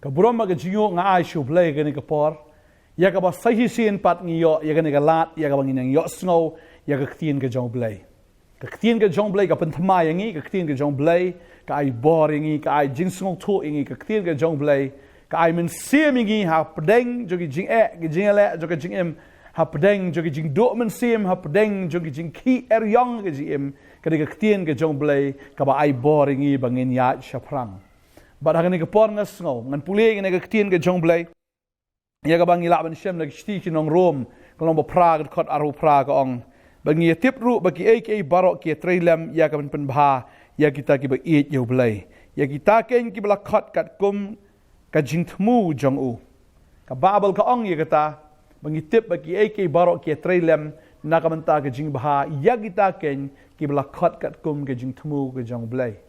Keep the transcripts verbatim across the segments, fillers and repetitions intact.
Ka burom bad ka jingïoh nga ai sha U Blei ha kane ka por, ïa kaba sa shisien pat ngi ïoh ïa kane ka lad, ïa kaba ngin nang ïohsngew ïa ka ktien ka jong U Blei. Ka ktien ka jong U Blei ka pynthymmai ïa ngi, ka ktien ka jong U Blei ka ai bor ïa ngi, ka ai jingsngewthuh ïa ngi, ka ktien ka jong U Blei ka ai mynsiem ïa ngi hapdeng jong ki jingeh, ki jingïaleh jong ka jingim, hapdeng jong ki jingduh mynsiem, hapdeng jong ki jingkhih eriong ka jingim. Ka dei ka ktien ka jong U Blei kaba ai bor ïa ngi ba ngin ïaid shaphrang. Bad ha kane ka por nga sngew ngan pule ïa kane ka ktien ka jong U Blei, ïa kaba ngi lah ban shem na ka shithi ki nong Rom, ka lynnong ba phra, ka dkhot arphew phra, ka ong: Ba ngi ïa tip ruh ba kiei kiei baroh ki ïa trei lem ïa ka ban pynbha ïa kita kiba ïeit ïa U Blei, ïa kita keiñ kiba la khot katkum ka jingthmu jong u. Ka Baibl ka ong ïa kata, ba ngi tip ba kiei kiei baroh ki ïa trei lem na ka bynta ka jingbha ïa kita keiñ kiba la khot katkum ka jingthmu ka jong U Blei.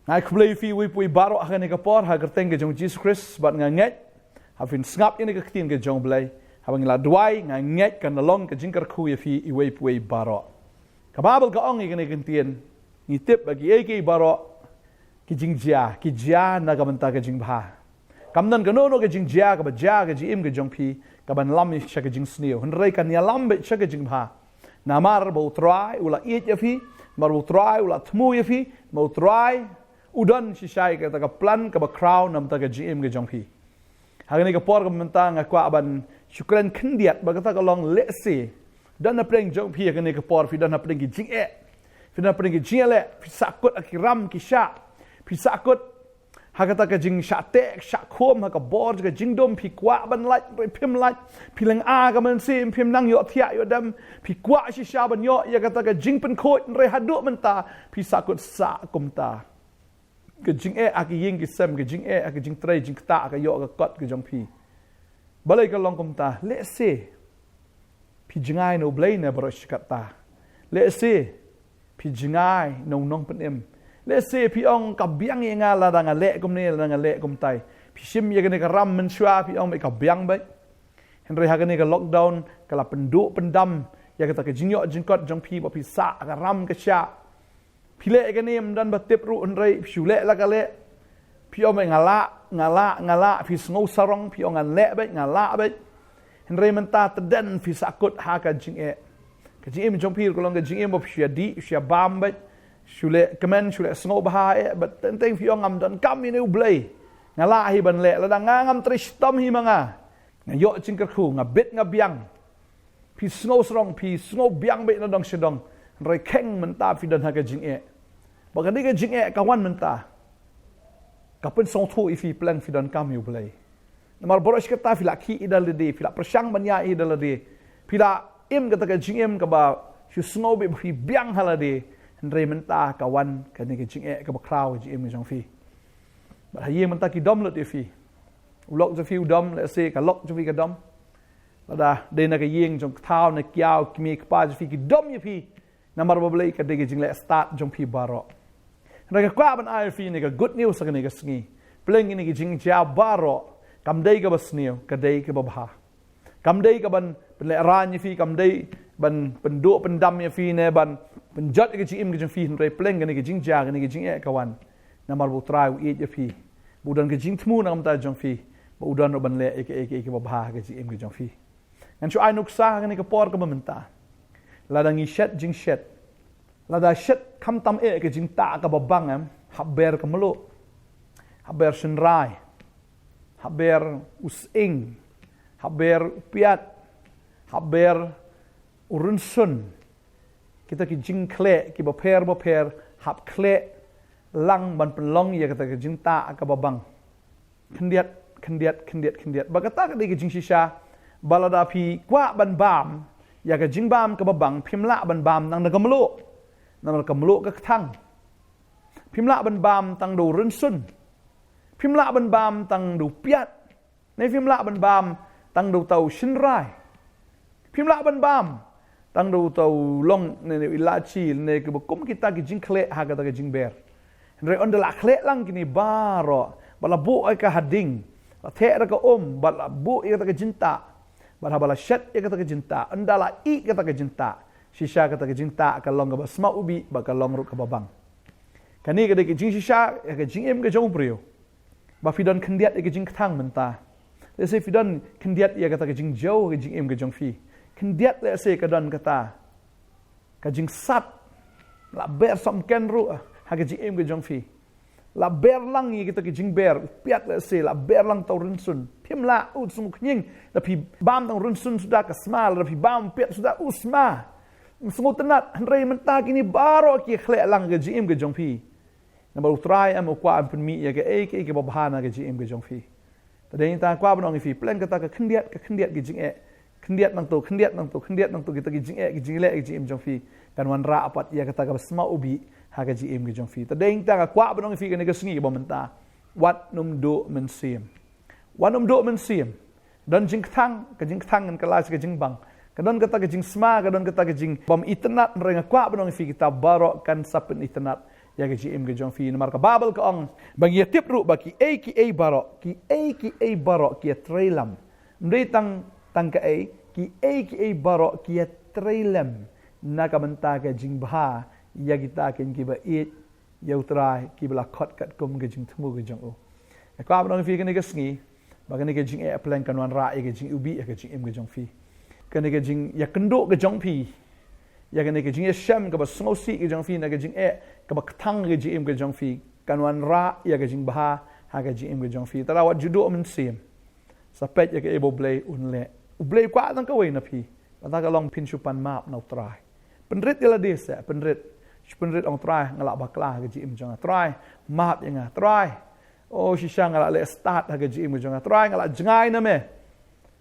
Nga ai khublei ïa phi uwei pa uwei baroh ha kane ka por ha ka kyrteng ka jong U Jisu Khrist, bad nga ngeit haba phin sngap ïa kane ka ktien ka jong U Blei, haba ngi la duwai, nga ngeit kan long ka jingkyrkhu ïa phi uwei pa uwei baroh. Ka Baibl ka ong ïa kane ka ktien, ngi tip ba kiei kiei baroh ki jingjia, ki jia na ka bynta ka jingbha. Kam don kano kano ka jingjia kaba jia ha ka jingim ka jong phi kaban lam sha ka jingsniew, hynrei kan ïalam beit sha ka jingbha. Namar ba U Trai u la ïeit ïa phi, namar ba U Trai u la thmu ïa phi, namar U Trai u don shisha ïa kata ka plan kaba khraw na ka bynta ka jingim ka jong phi. Ha kane ka por kaba mynta nga kwah ban shu kren khyndiat bad kata ka long: lehse don hapdeng jong phi ha kane ka por, phi don hapdeng ki jingeh, phi don hapdeng ki jingïaleh, phi sahkut ha ki ram ki shah, phi sahkut ha kata ka jingshah teh shah khum ha ka bor jong ka jingdum, phi kwah ban lait hynrei phim lait, phi lynga ka mynsiem, phim nang ïohthiah ïohdem, phi kwah shisha ban ïoh ïa kata ka jingpynkhuid hynrei haduh mynta phi sahkut sah kumta. Ka jingeh ha ki ïing ki sem, ka jingeh ha ka jingtrei jingktah ka ïoh ka kot ka jong phi. Balei ka long kumta? Lehse phi jngai na U Blei ne baroh shi katta. Lehse phi jngai na U Nongpynim. Lehse phi ong ka biang ïa nga lada nga leh kumne, lada nga leh kumtai. Phi shim ïa kane ka ram mynshuwa, phi ong beit ka biang beit. Hynrei ha kane ka lockdown ka la pynduh pyndam ïa kata ka jingïoh jingkot jong phi ba phi sah ka ram ka shah. Phi leh ïa kane, ym don ba tip ruh, hynrei phi shu leh la ka leh. Phi ong beit nga lah, nga lah, nga lah, phi sngew sarong, phi ong ngan leh beit, nga lah beit. Hynrei mynta tdem phi sahkut ha ka jingeh. Ka jingim jong phi ruh ka long ka jingim ba phi shu ïa dih, shu ïa bam beit, shu leh kmen, shu leh sngewbha eh, bad teng teng phi ong ngam donkam ïa une U Blei. Nga lah hi ban leh, lada nga ngam trei shitom hi ma nga. Nga ïoh jingkyrkhu, nga bit nga biang. Phi sngew sarong, phi sngew biang beit na dong sha dong. Hynrei kheng mynta phi don ha ka jingeh. Ba ka dei ka jingeh ka wan mynta ka pynsngewthuh ïa phi pleng phi donkam ïa U Blei. Namar baroh shi katta phi la khih ïa da lade, phi la pyrshang ban ïaid ïa da lade, phi la im kata ka jingim kaba shu sngew beit ba phi biang ha lade. Hynrei mynta ka wan kane ka jingeh kaba khraw ha ka jingim ka jong phi. Bad ha ïing mynta ki dom lut ïa phi. U lok jong phi u dom, lehse ka lok jong phi ka dom. Lada dei na ka ïing jong kthaw ne kiaw, kmie kpa jong phi ki dom ïa phi. Namar ba balei? Ka dei ka jingleh stad jong phi baroh. Hynrei nga kwah ban ai ïa phi kane ka good news ha kane ka sngi. Pleng kine ki jingjia baroh kam dei kaba sniew, ka dei kaba bha. Kam dei ka ban pynlehraiñ ïa phi, kam dei ban pynduh pyndam ïa phi ne ban pynjot ïa ka jingim ka jong phi, hynrei pleng kane ka jingjia, kane ka jingeh ka wan namar ba U Trai u ïeit ïa phi, ba u don ka jingthmu na ka bynta jong phi, ba u don ruh ban leh ïa kaei kaei kaba bha ha ka jingim ka jong phi. Ngan shu ai nuksa ha kane ka por kaba mynta. Lada ngi shet jingshet, lada shet khamtam eh ka jingtah kaba bang, em, hap ber ka mluh, hap ber shynrai, hap ber u sying, hap ber u piat, hap ber u rynsun. Kita ki jingkhleh kiba pher ba pher hap khleh lang ban pynlong ïa kata ka jingtah kaba bang. Khyndiat, khyndiat, khyndiat, khyndiat. Ba kata ka dei ka jingshisha ba lada phi kwah ban bam ïa ka jingbam kaba bang, phim lah ban bam tang da ka mluh. Namar ka mluh ka kthang. Phim lah ban bam tang da u rynsun. Phim lah ban bam tang da u piat. Ne phim lah ban bam tang da uta u shynrai. Phim lah ban bam tang da uta u long ne, ne u ilachi ne kiba kum kita ki jingkhleh ha kata ka jingber. Hynrei ynda la khleh lang kine baroh, ba la buh ïa ka ha ding, la theh da ka um, ba la buh ïa kata ka jingtah, ba haba la shet ïa kata ka jingtah, ynda la ih kata ka jingtah, shisha kata ka jingtah ka long kaba sma u bih, ba ka long ruh kaba bang. Kane ka dei ka jingshisha ïa ka jingim ka jong u briew. Ba phi don khyndiat ïa ka jingkthang mynta. Lehse phi don khyndiat ïa kata ka jingjaw ha ka jingim ka jong phi. Khyndiat lehse ka don kata ka jingsat. La ber samken ruh ha ka jingim ka jong phi. La ber lang ïa kita ki jingber, u piat lehse, la ber lang tau rynsun. Phim lah, u sngewkhñiang, da phi bam tang rynsun suda ka sma, da phi bam piat suda u sma. Sngewtynnat, hynrei mynta kine baroh ki khleh lang ka jingim ka jong phi. Namar u Trai em u kwah em pynmih ïa kaei kaei kaba bha na ka jingim ka jong phi. Te dei nangta kwah ban ong ïa phi, pleng kata ka khyndiat, ka khyndiat ki jingeh. Khyndiat nangto, khyndiat nangto, khyndiat nangto, kita ki jingeh, ki jingleh, ki jingim jong phi. Kan wanrah pat ïa kata kaba sma u bih ha ka jingim ka jong phi. Te dei nangta kwah ban ong ïa phi kane ka sngi ba mynta. Wat nym duh mynsiem. Wat nym duh mynsiem. Don jingkthang, ka jingkthang kan kylla sha ka jingbang. Ka don kata ka jingsma, ka don kata ka jingbym itynnad, hynrei nga kwah ban ong ïa phi kita baroh kan sa pynitynnad ïa ka jingim ka jong phi. Namar ka Baibl ka ong, ba ngi ïatip ruh ba kiei kiei baroh, kiei kiei baroh ki ïatrei lem. Ym dei tang, tang kaei, kiei kiei baroh ki ïatrei lem na ka bynta ka jingbha ïa kita kin kiba ïeit ïa u Trai, kiba la khot katkum ka jingthmu ka jong u. Nga kwah ban ong ïa phi kane ka sngi ba kane ka jingeh pleng kan wanrah ïa ka jingïubih ïa ka jingim ka jong phi. Kane ka jingïakynduh ka jong phi ïa kane ka jingïashem kaba sngewsih ka jong phi na ka jingeh kaba kthang ka jingim ka jong phi, kan wanrah ïa ka jingbha ha ka jingim ka jong phi. Te wat ju duh mynsiem. Sa peit ïa kaei ba U Blei un leh. U Blei u kwah tang kawei na phi. Kata ka long phin shu pan map na u Trai. Pynrit ïa lade seh, pynrit. Shu pynrit, ong Trai, nga la bakla ha ka jingim jong nga. Trai, map ïa nga. Trai, o shisha nga la leh stad ha ka jingim jong nga. Trai, nga la jngai na me.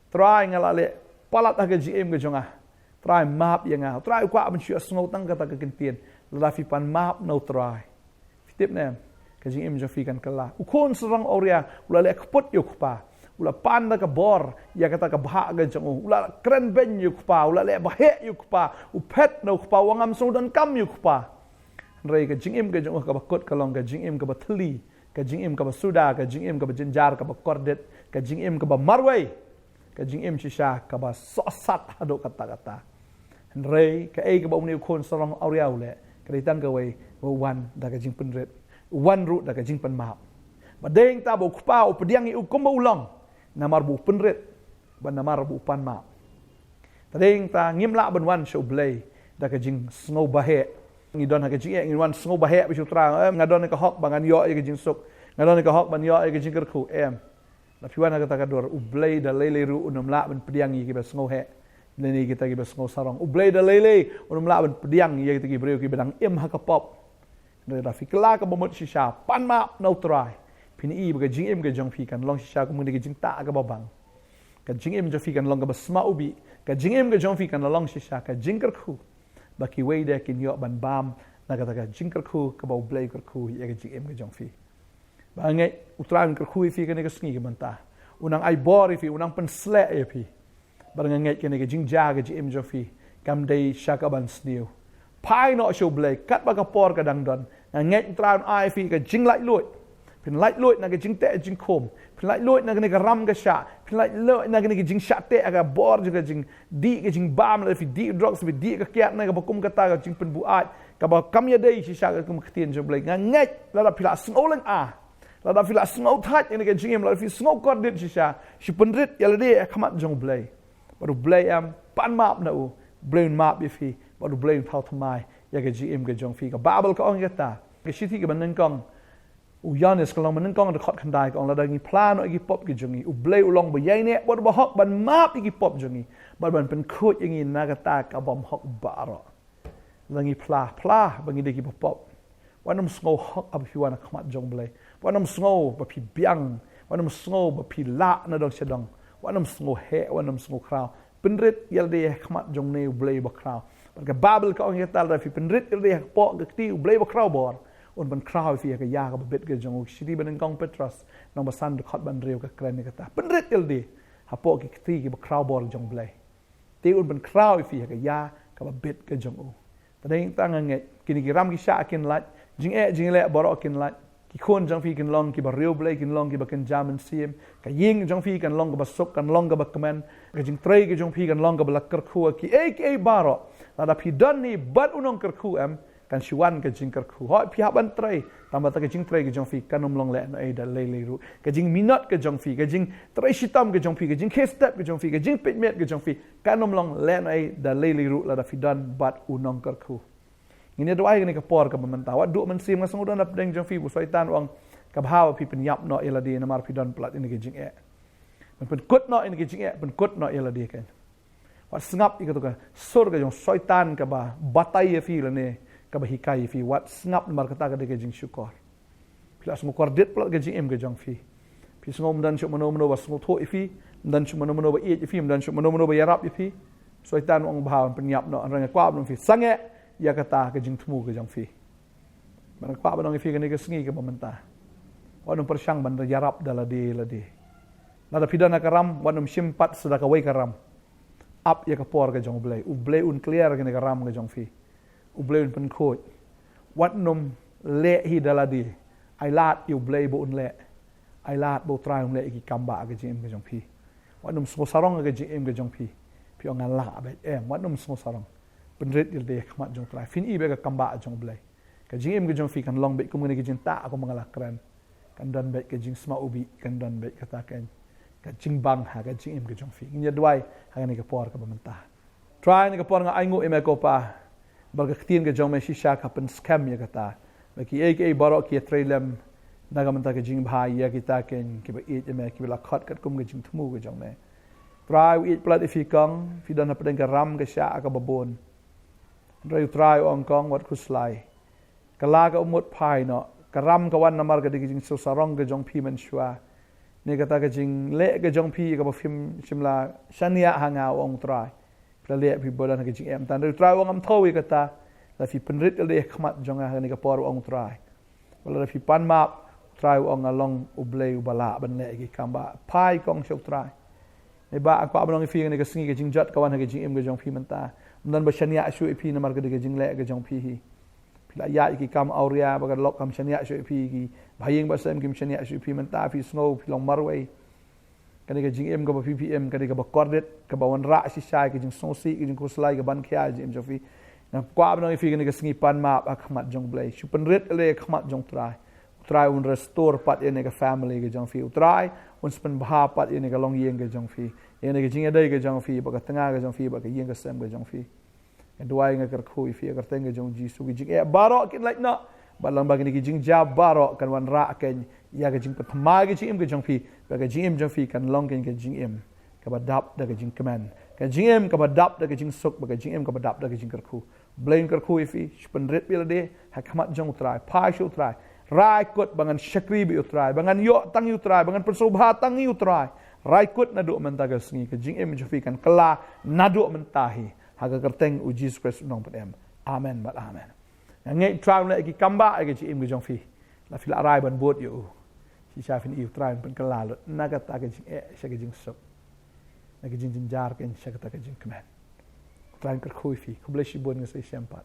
Trai, nga la leh palat ha ka jingim jong nga. Trai, map ïa nga. Trai u kwah ban shu ïohsngew tang kata ka ktien. Lada phi pan map na u Trai, phi tip ne em, ka jingim jong phi kan kylla. U khun sarong awria u la leh kput ïa u kpa. U la pan da ka bor ïa kata ka bhah ka jong u. U la kren beiñ ïa u kpa, u la leh baheh ïa u kpa. U phet na u kpa, u ong ngam sngewdonkam ïa u kpa. Hynrei ka jingim ka jong u kaba kut ka long ka jingim kaba thylli, ka jingim kaba suda, ka jingim kaba jynjar, kaba kordit, ka jingim kaba marwei, ka jingim shisha kaba sohsat haduh katta katta. Hynrei kaei kaba une u khun sarong awria u leh, ka dei tang kawei, ba u wan da ka jingpynrit, u wan ruh da ka jingpynmap. Ba dei nangta ba u kpa u pdiang ïa u kumba u long, namar ba u pynrit, ba namar ba u pan map. Te dei nangta ngim lah ban wan sha U Blei da ka jingsngew baheh. Ngi don ha ka jingeh, ngi wan sngew baheh bad shu thrang, em, nga don ka hok ba ngan ïoh ïa ka jingsuk, nga don ka hok ban ïoh ïa ka jingkyrkhu, em. Lada phi wan ha kata ka dur, U Blei da lei lei ruh un ym lah ban pdiang ïa kiba sngewheh lane kita kiba sngewsarong. U Blei da lei lei un ym lah ban pdiang ïa kita ki briew kiba dang im ha ka pop. Hynrei lada phi kylla kaba mut shisha, pan map na U Trai, phin i ba ka jingim ka jong phi kan long shisha kum ka jingtah kaba bang. Ka jingim jong phi kan long kaba sma u bih. Ka jingim ka jong phi kan long shisha ka jingkyrkhu, ba kiwei de kin ïoh ban bam na kata ka jingkyrkhu kaba U Blei u kyrkhu ïa ka jingim ka jong phi. Ba nga ngeit U Trai un kyrkhu ïa phi kane ka sngi ka mynta. Un nang ai bor ïa phi, un nang pynshlur ïa phi. Ba nga ngeit kane ka jingjia ka jingim jong phi kam dei sha ka ban sniew. Phai noh sha U Blei katba ka por ka dang don. Nga ngeit U Trai un ai ïa phi ka jinglaitluid. Phin laitluid na ka jingteh jingkhum. Phin laitluid na kane ka ram ka shah. Phin laitluid na kane ka jingshah teh ha ka bor jong ka jingdih ka jingbam, lada phi dih drugs, phi dih ka kiad, na kaba kum kata ka jingpynbuaid kaba kam ïadei shisha katkum ka ktien jong U Blei. Nga ngeit lada phi la sngew lyngngoh, lada phi la sngew thait ïa kane ka jingim, lada phi sngew kordit shisha, shu pynrit ïa lade ha khmat jong U Blei. Bad U Blei em, pan map na u, U Blei un map ïa phi, bad U Blei un thaw thymmai ïa ka jingim ka jong phi. Ka Baibl ka ong ïa kata, ka shithi kaba nyngkong u Ïoannis ka lynnong ba nyngkong, dkhot khyndai ka ong, lada ngi phla noh ïa ki pop ki jong ngi, U Blei u long ba ïaineh bad ba hok ban map ïa ki pop jong ngi bad ban pynkhuid ïa ngi na kata ka bymhok baroh. Lada ngi phla, phla ba ngi dei kiba pop. Wat nym sngew hok haba phi wan ha khmat jong U Blei. Wat nym sngew ba phi biang. Wat nym sngew ba phi lah na dong sha dong. Wat nym sngew heh, wat nym sngew khraw. Pynrit ïa lade ha khmat jong une U Blei ba khraw. Bad ka Baibl ka ong ïa kata, lada phi pynrit ïa lade hapoh ka kti U Blei ba khraw bor, un pynkhraw ïa phi ha ka ïa kaba bit ka jong u. Shithi ba nyngkong Petros, lynnong ba san, dkhot ba hynriew ka kren ïa kata. Pynrit ïa lade hapoh ki kti kiba khraw bor jong U Blei. Te un pynkhraw ïa phi ha ka ïa kaba bit ka jong u. Te dei tang nga ngeit kine ki ram ki shah kin lait, jingeh jingleh baroh kin lait. Ki khun jong phi kin long kiba riewblei, kin long kiba kynja mynsiem. Ka ïing jong phi kan long kaba suk, kan long kaba kmen. Ka jingtrei ka jong phi kan long kaba la kyrkhu. Kiei kiei baroh, lada phi don ne bad u nongkyrkhu em, kan shu wan ka jingkyrkhu. Hooid, phi hap ban trei, tang ba kata ka jingtrei ka jong phi kan ym long lehnohei da lei lei ruh. Ka jingminot ka jong phi, ka jingtrei shitom ka jong phi, ka jingkhie step ka jong phi, ka jingpeit miet ka jong phi kan ym long lehnohei da lei lei ruh lada phi don bad u nongkyrkhu. Ngin ïa duwai kane ka por kaba mynta. Wat duh mynsiem, nga sngew don hapdeng jong phi ba u Soitan u ong ka bha ba phi pynïap noh ïa lade namar phi don palat ïa kane ka jingeh. Ban pynkut noh ïa kane ka jingeh, pynkut noh ïa lade kan. Wat sngap ïa kato ka sur ka jong u Soitan kaba batai ïa phi lane kaba hikai ïa phi. Wat sngap namar kata ka dei ka jingshukor. Phi la sngew kordit palat ka jingim ka jong phi. Phi sngew ym don shuh mano mano ba sngewthuh ïa phi, ym don shuh mano mano ba ïeit ïa phi, ym don shuh mano mano ba ïarap ïa phi. U Soitan u ong bha ban pynïap noh, hynrei nga kwah ban ong ïa phi, sangeh ïa kata ka jingthmu ka jong phi. Bad nga kwah ban ong ïa phi kane ka sngi kaba mynta, wat nym pyrshang ban ïarap da lade lade. Lada phi don ha ka ram, wat nym shim pat sa da kawei ka ram. Ap ïa ka por ka jong U Blei. U Blei un clear kane ka ram ka jong phi. U Blei un pynkhuid. Wat nym leh hi da lade. Ai lad ïa U Blei ba un leh. Ai lad ba U Trai un leh ïa ki kam ba ha ka jingim ka jong phi. Wat nym sngew sarong ha ka jingim ka jong phi. Phi ong nga lah beit, em, wat nym sngew sarong. Pynrit ïa lade ha khmat jong U Trai. Phin i beit ïa ka kam ba ha jong U Blei. Ka jingim ka jong phi kan long beit kum kane ka jingtah kumba nga la kren. Kan don beit ka jingsma ubi, kan don beit kata ka, ka jingbang ha ka jingim ka jong phi. Ngin ïa duwai ha kane ka por kaba mynta. Trai, ha kane ka por nga ainguh ïa me ko Pa, ba ka ktien ka jong me shisha ka pynskhem ïa kata ba kiei kiei baroh ki ïatrei lem na ka bynta ka jingbha ïa kita kiba ïeit ïa me, kiba la khot katkum ka jingthmu ka jong me. Trai, u ïeit palat ïa phi kong, phi don hapdeng ka ram ka shah kaba bun. Hynrei U Trai u ong kong, wat khuslai. Ka la ka mut phai noh. Ka ram ka wan namar ka dei ka jingsngewsarong ka jong phi mynshuwa. Ne kata ka jingleh ka jong phi kaba phim shym la shaniah ha nga, u ong U Trai. Phi la leh, phi ba don ha ka jingeh. Tang U Trai u ong ngam thew ïa kata. Lada phi pynrit ïa lade ha khmat jong nga ha kane ka por, u ong U Trai. Bad lada phi pan map, U Trai u ong nga long U Blei uba lah ban leh ïa ki kam ba. Phai kong sha U Trai. Ne ba nga kwah ban ong ïa phi ha kane ka sngi, ka jingjot ka wan ha ka jingim ka jong phi mynta. Ym don ba shaniah shuh ïa phi namar ka dei ka jingleh ka jong phi hi. Phi la ïaid ïa ki kam awria ba ka lok kam shaniah shuh ïa phi, ki bahaïing bahasem kim shaniah shuh ïa phi, mynta phi sngew phi long marwei. Kane ka jingim kaba phi phi im ka dei kaba kordit, kaba wanrah shisha ïa ka jingsngewsih, ka jingkhuslai, ka ban khia ïa ka jingim jong phi. Nga kwah ban ong ïa phi ha kane ka sngi, pan map ha khmat jong U Blei. Shu pynrit ïa lade ha khmat jong U Trai. U Trai un restore pat ïa kane ka family ka jong phi. U Trai un sa pynbha pat ïa kane ka longïing ka jong phi, ïa kane ka jingïadei ka jong phi bad ka tnga ka jong phi bad ka ïing ka sem ka jong phi. Nga duwai, nga kyrkhu ïa phi ha ka kyrteng ka jong U Jisu. Ki jingeh baroh kin lait noh. Bad lyngba kine ki jingjia baroh kan wanrah ïa ka jingpynthymmai ka jingim ka jong phi. Bad ka jingim jong phi kan long ka jingim kaba dap da ka jingkmen, ka jingim kaba dap da ka jingsuk, bad ka jingim kaba dap da ka jingkyrkhu. Blei un kyrkhu ïa phi. Shu pynrit beit ïa lade ha khmat jong U Trai. Phai sha U Trai. Rai kut ba ngan shakri beit ïa U Trai, ba ngan ïoh tang ïa U Trai, ba ngan pynsngewbha tang ïa U Trai. Rai kut naduh mynta ka sngi, ka jingim jong phi kan kylla naduh mynta hi. Ha ka kyrteng U Jisu Khrist U Nongpynim. Amen bad amen. Nga ngeit U Trai un leh ïa ki kam ba ha ka jingim ka jong phi. Lada phi la rai ban bud ïa U, shisha phin ïohi U Trai un pynkylla lut na kata ka jingeh sha ka jingsuk, na ka jingjynjar sha kata ka jingkmen. U Trai un kyrkhu ïa phi. Khublei shibun, ngin sa ïashem pat.